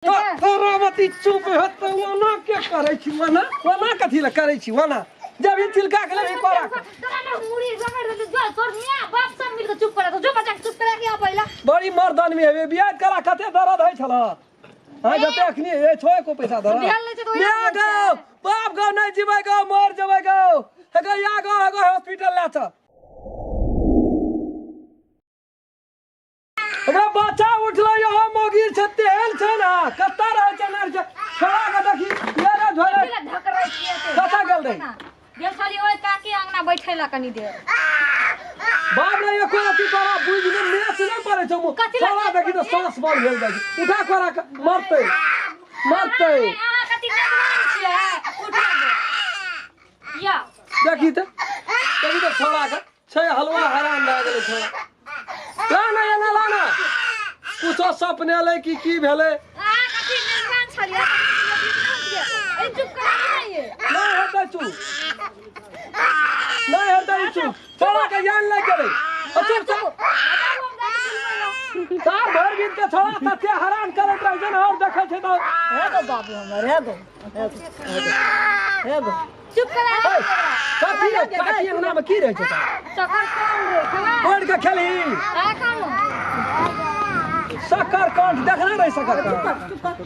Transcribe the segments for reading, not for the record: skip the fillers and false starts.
तोरावती चुप हेतौ। ओना के करै छी? ओना ओना कथी लए करै छी? ओना जब ई चिलका के लेबही कोरा के। तोरा ना मुड़ी रगड़ देलु जो तोर मियां बाप सब मिल के चुप करा जो बच्चा के चुप करा के आ पहिला। बड़ी मर्द आदमी हेबे, बियाह करा कते दर्द होइ छल। हाँ, जते अखनी ए छो एको पैसा दर्द। भेल नहि छै तऽ ओहि माय गौ, बाप गौ, नहि जीबै गौ, मर जेबै गौ। हे गौ, या गौ, हे गौ, हॉस्पिटल लए चल। हमरा बच्चा उठलो यहाँ मौगी छै, तेहन छै ने, कत्ता रहै छै नहि छै। छोड़ा के देखी ये रे झोरे। कथी लए ढकरै छियै एते? कतऽ गेल रही? गेल छलियै ओहि काकी अंगना बैठै लए कनी देर। बाप रे, एको रत्ती तोरा बुझि नहि मेच नहि पड़ै छौ मुँह। कथी लए छोड़ा देखी तऽ साँस बंद भेल जाइ छै। उठा कोरा के, मरतै मरतै। अहाँ कथी मेजबान छियै? उठा दे या। देखी तऽ, देखी तऽ, छोड़ा के छै हलवा हरान भए गेलै। छोड़ा ला ना, एना ला ना। कुछो सपने लै कि की भेलै? अहाँ कथी मेजबान छलियै? ए, चुप करा नहि। नहि हेतै चुप, नहि हेतै ई चुप। छोड़ा के ज्ञान लागि गेलै। ओ चुप चुप सार भरि दिन के छोड़ा तते हरान करैत रहै छै ने, और देखै छै तऽ हे गो बाबू हमर, हे गो, हे गो, हे गो। चुप करा। ए, कथी रे? काकी अंगना में की रहै छै? चकर कोन रे खेबै? पढ़ के खेलही। आ खानो। शक्कर कंठ देखने रही शक्कर कंठ?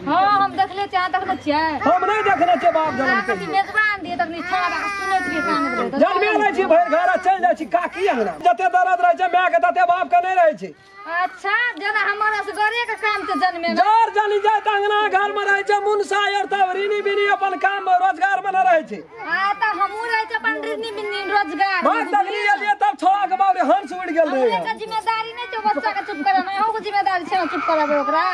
हाँ, हम देखले छियै। अहाँ देखले छियै? हम नहि देखने छियै बाप जनम अहाँ के। कथी मेजबान दियै तखनी छौड़ा के सुनैत रहियै, कानैत रहियै। जन्मे लै छी भरि घर आ चलि जाइ छी काकी अंगना। जते दर्द रहै छै माय के तते बाप के नहि रहै छै। अच्छा, जेना हमर असगरे के काम छै जन्मे। जर जनी जाय तऽ अंगना घर में रहै छै मुनसा आर, तब ऋणी बिनी अपन काम में रोजगार में नहि रहै छै। आ तऽ हमहूँ रहै छै अपन ऋणी बिनी रोजगार। भाग तकनी एलियै तब छोड़ा के बाप रे हंस उड़ि गेल हमरे रहै। के जिम्मेदारी नहि छै बच्चा के चुप कराना, अहूँ के जिम्मेदारी छै ने चुप कराबै ओकरा?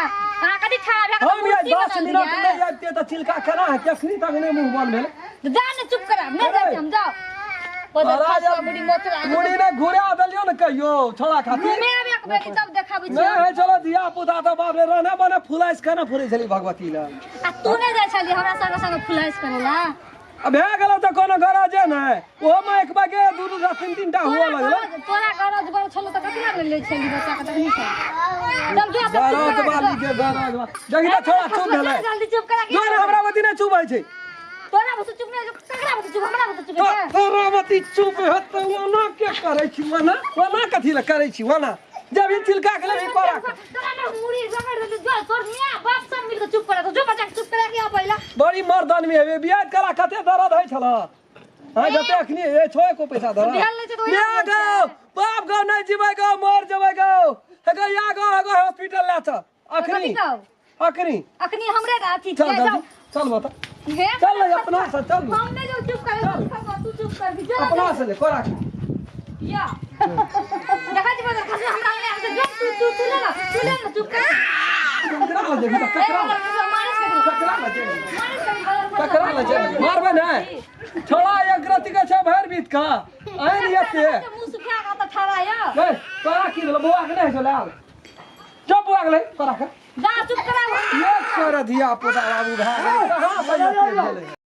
अहाँ कथी ठाढ़ भए कऽ हम ये मूर्ति 10 बनल मिनट रहियै? नहि आबितियै तऽ चिलका केना हेतै? अखनी तक नहि मुँह बंद भेलै। जा ने, चुप करा नहि जाइ छी हम, जाओ। मुड़ी मोचरा मुड़ी नहि घुरा देलियौ ने कहियो छोड़ा खातिर। घूमे आबे के बेटी तब देखाबै छी। नहि होइ छलो धिया पुता तऽ बाप रे रहने बने फुलाइस केना फुलै छली भगवती लग। आ तू नहि जाइ छली हमरा संगे संगे फुलाइस करे ला? आ भए गेलो तऽ कोनो गरजे नहि, ओहोमे एक बगे दू दू टा तीन तीन टा हुअ लगलै। तोरा गरज बड़ छलो तऽ कथी लए लै छली बच्चा के तखनी से? चल जो। गरज वाली के गरज देखी तऽ छोड़ा चुप भेलै। जल्दी चुप करा। जो ने, हमरा बती नहि चुप होइ छै। तोरा बस चुप नहि, ककरा बस चुप? हमरा बस चुप हेतै? तोरा बती चुप हेतौ। ओना के करै छी? ओना ओना कथी लए करै छी? ओना जब ई चिलका के लेबही कोरा के। तोरा ना मुड़ी रगड़ देलु जो तोर मियां बाप सब मिल के चुप करा जो बच्चा के चुप करा के आ पहिला। बड़ी मर्द आदमी हेबे, बियाह करा कते दर्द होइ छल। हाँ, जते अखनी ए छो एको पैसा दर्द। भेल नहि छै तऽ ओहि माय गौ, बाप गौ, नहि जीबै गौ, मर जेबै गौ। हे गौ, या गौ, हे गौ, हॉस्पिटल लए चल अखनी। कथी कहू? अखनी अखनी हमरे अथी चल छियै, जल्दी जाउ। चल बता। हे चल ने अपना से चल। हम नहि जाउ, चुप कर, तू चुप कर जो। अपना से ले कोरा के। या देखा छी बदल खसु हमरा नहि आबै छै। जो तू तू तू ले ना, तू ले ना, चुप कर। ककरा लऽ जेबही तऽ? ककरा लऽ, मारिस कर, ककरा लऽ जेबही? मारिस कर बदल। ककरा लऽ जेबही? मारबै नहि छोड़ा, एक रति के छै भरि बीत का आनि एते। मुँह सुखा कऽ तऽ ठड़ा यऽ। गै, तोरा की भेलौ? बौआ के नहि होइ छौ? लए आब चुप, बौआ के ले तोरा के। जा, चुप करा। एक कर धिया पुता बाबू भए गेलै, कहाँ से एते भेलै?